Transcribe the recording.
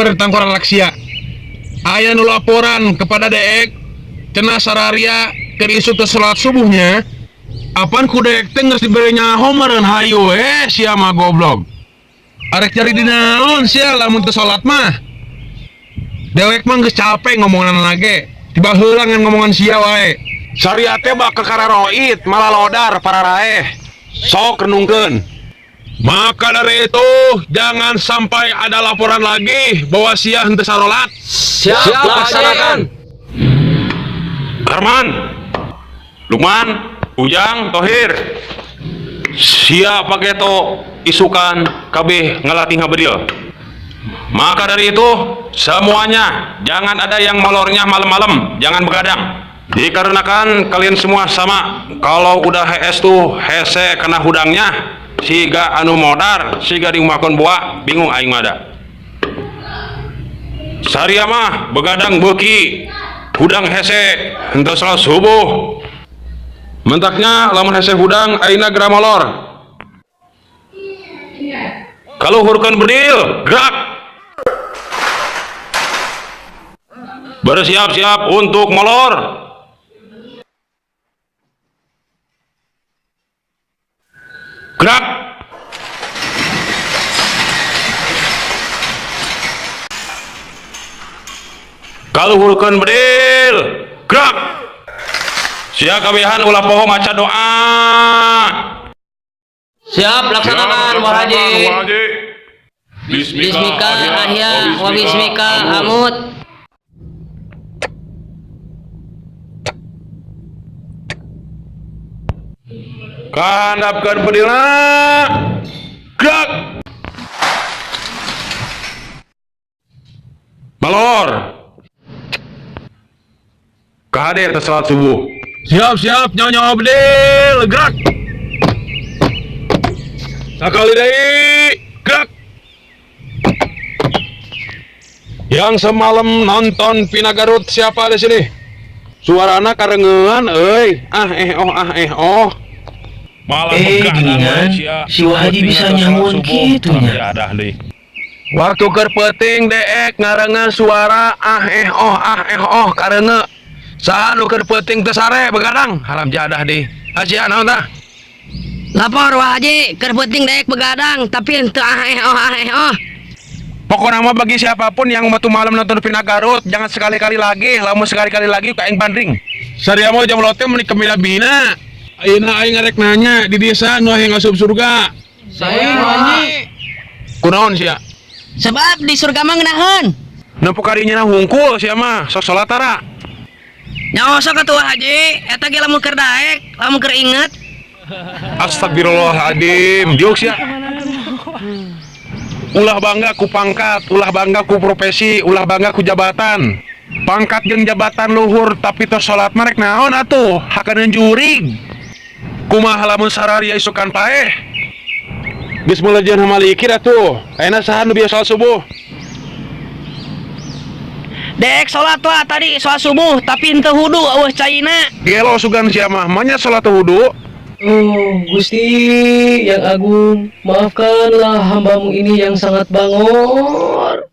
ber tangkorak sia. Aya nu laporan kepada deek cenah sararia keur isuk teu salat subuhnya. Apan ku deek teh geus dibere nyaho meureun hayu we sia mah goblok. Arek cari di naon sia lamun teu salat mah. Dewek mah geus capek ngomongan lagi. Tiba heula ngan ngomongan sia wae. Syariate bakal kararoit malah lodar para raeh. Sok renungkeun. Maka dari itu jangan sampai ada laporan lagi bahwa sia henteu sarolat. Siap, laksanakan. Arman, Lukman, Ujang, Tohir. Sia paketo isukan kabeh ngalatih ngabedil. Maka dari itu semuanya jangan ada yang molornya malam-malam, jangan begadang. Dikarenakan kalian semua sama, kalau udah HS tuh hese kena hudangnya. Siga anu modar, siga diumakeun buah, bingung aing mah. Saria mah begadang beuki, hudang hese henteu salat subuh. Mentaknya lamun hese hudang ayeuna geura molor. Kaluhurkeun bedil, gerak. Bersiap-siap untuk molor. Gerak. Kaluhurkeun bedil, gerak. Sia kabehan ulah poho maca doa. Siap laksanakan Wa Haji. Bismika ahya wa bismika amut. Kandapkeun bedilna. Gerak. Balor. Kahadir teh salat subuh. Siap-siap nyonya bedil, gerak. Sakali deui, gerak. Yang semalam nonton Vina Garut siapa di sini? Suarana karengean euy. Ah eh oh ah eh oh. Malah Geningan, si Wahji bisa nyamun kitu nya. Waktu keur peuting deek ngarengan suara ah eh oh karenge. Saha nu keur peuting teu sare begadang haram jadah deui. Asia naon tah? Lapor Wa Haji, keur peuting deek begadang tapi henteu ah eh oh ah eh oh. Pokokna mah bagi siapapun yang waktu malam nonton Vina Garut jangan sekali-kali lagi, lamun sekali-kali lagi ka aing bandring. Saria mah jam lote meuni kemila-bina. Ayeuna aing arek nanya di desa nu hayang asup surga. Saya Haji. Kunaon sia? Sebab di surga mah ngeunaheun. Nempo kadinya hungkul sia mah, sok salat tara. Nyaho sok atuh Haji, eta ge lamun keur daek, lamun keur inget. Astagfirullahaladzim, diuk sia. Ulah bangga ku pangkat, ulah bangga ku profesi, ulah bangga ku jabatan. Pangkat jeung jabatan luhur tapi tos salat mah rek naon atuh, hakaneun jurig. Kumaha lamun sararia isukan paeh. Geus mulai jeung hamalikir atuh. Ayeuna saha nu biasa salat subuh? Dek salat lah tadi salat subuh tapi henteu wudu eueuh caina. Gelo sugan sia mah, manya salat wudu. Oh, Gusti yang agung, maafkanlah hambamu ini yang sangat bangor.